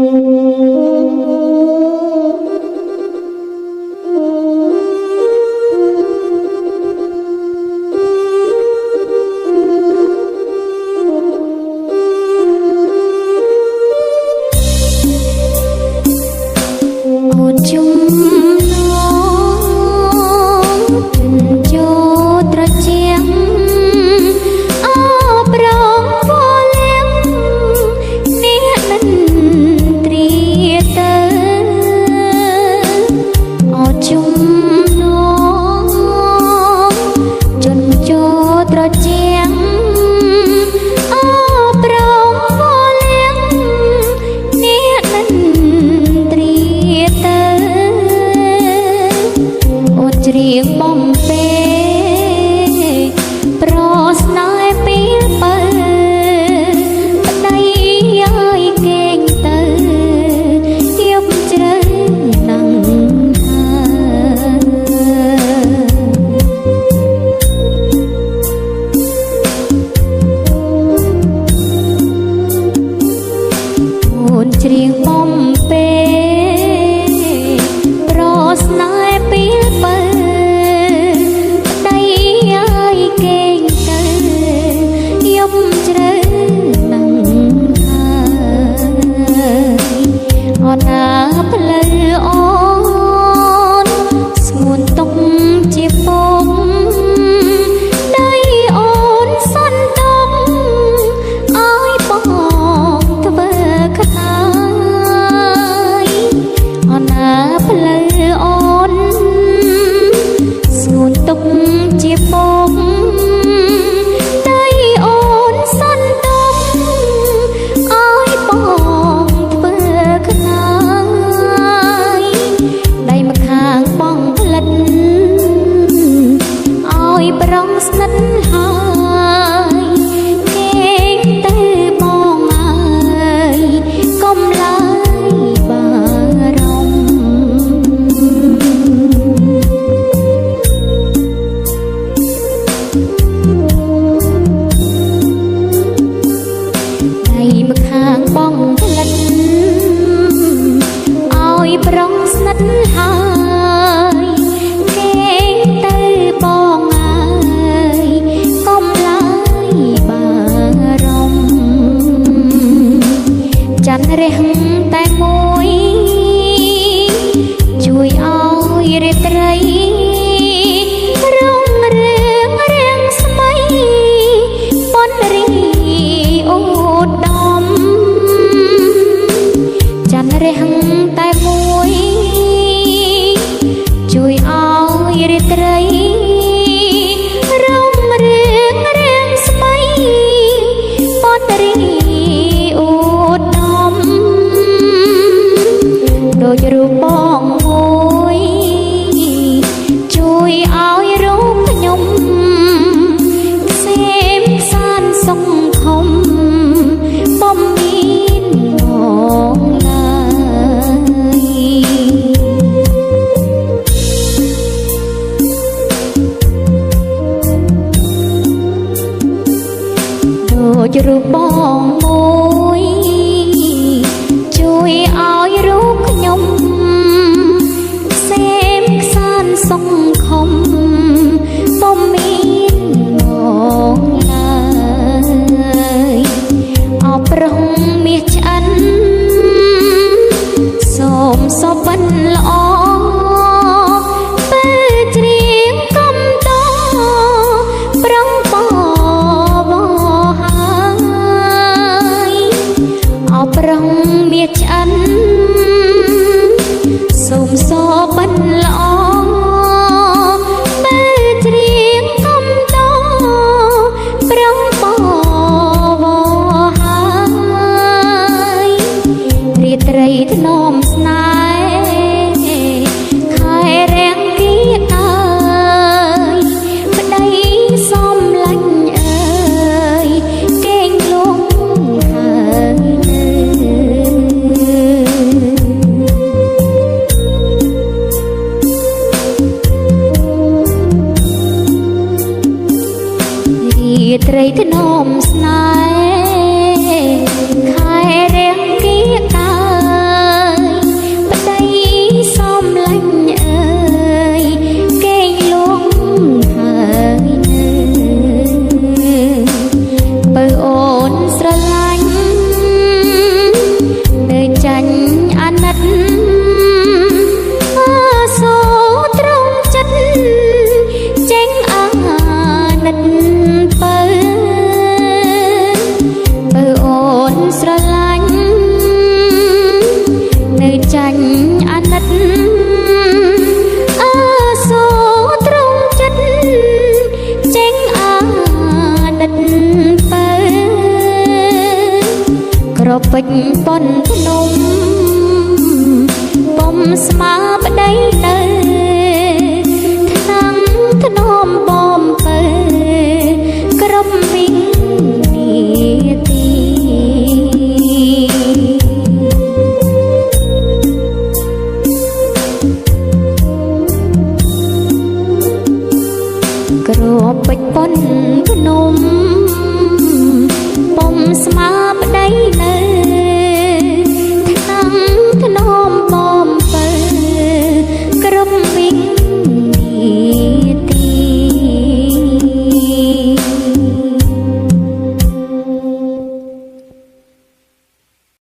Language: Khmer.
អូនជុំនងជន់ជោត្រជាំងអប្រងវលៀងអ្នកនិន្ទ្រាទៅអូជុំនងជន់ជោត្រជាំងអប្រងវលៀងអ្នកនិន្ទ្រាទៅអូនច្រៀងបំពេប្រស្នេហ៍ពីពៅប្តីឲ្យគេងទៅយប់ជ្រៅណាស់ហើយអូនច្រៀងបំពេប្រស្នេហ៍ពីពៅប្តីឲ្យគេងទៅយប់ជ្រៅណាស់ហើយអូនណាផ្លូវអូនស្ងួនទុកជាពងដៃអូនសន្ទុកឲ្យបងធ្វើខ្នាយអូនណាផ្លូវអូនស្ងួនទុកជាពងដៃអូនសន្ទុកឲ្យបងធ្វើខ្នាយដៃម្ខាងបងផ្លិតឲ្យប្រងស្និទ្ធហើយគេងទៅបងអើយកុំឡើយបារម្ភដៃម្ខាងបងផ្លិតឲ្យប្រងស្និទ្ធហើយគេងទៅបងអើយកុំឡើយបារម្ភច័ន្ទរះតែមួយជួយឲ្យរាត្រីរុងរឿងរាំងស្មៃប៉ុនរីអូដមច័ន្ទរះតែមួយជួយឲ្យរាត្រីរុងរឿងរាំងស្មៃប៉ុនរីអូដមដូចរូបបងមួយជួយឲ្យរូបខ្ញុំខ្សែមខ្សានសុខខំបំមានងឡើយដូចរូបបងមួយជួយឲ្យរូបខ្ញុំខ្សែមខ្សានសុខខំបំមានងឡើយអប្រុងមាសឆ្អិនសូមសុបិនល្អពេលច្រៀងកំតប្រងបវហើយអប្រុងមាសឆ្អិនសូមសុបិនល្អពេលច្រៀងកំតប្រងបវហើយរាត្រីធ្នមស្នេហ៍ខែរាំងគៀអើយប្តីសំឡាញ់អើយគេងលងហើយនៅរាត្រីធ្នមស្នេហ៍ខែរាំងគៀអើ ចប៉ុនភ្នំពុំស្មាប្តីនៅថ្នាំធ្នមបំពើគ្រប់វិនាទី ក្របពេជ្រប៉ុនភ្នំពុំស្មាប្តីនៅ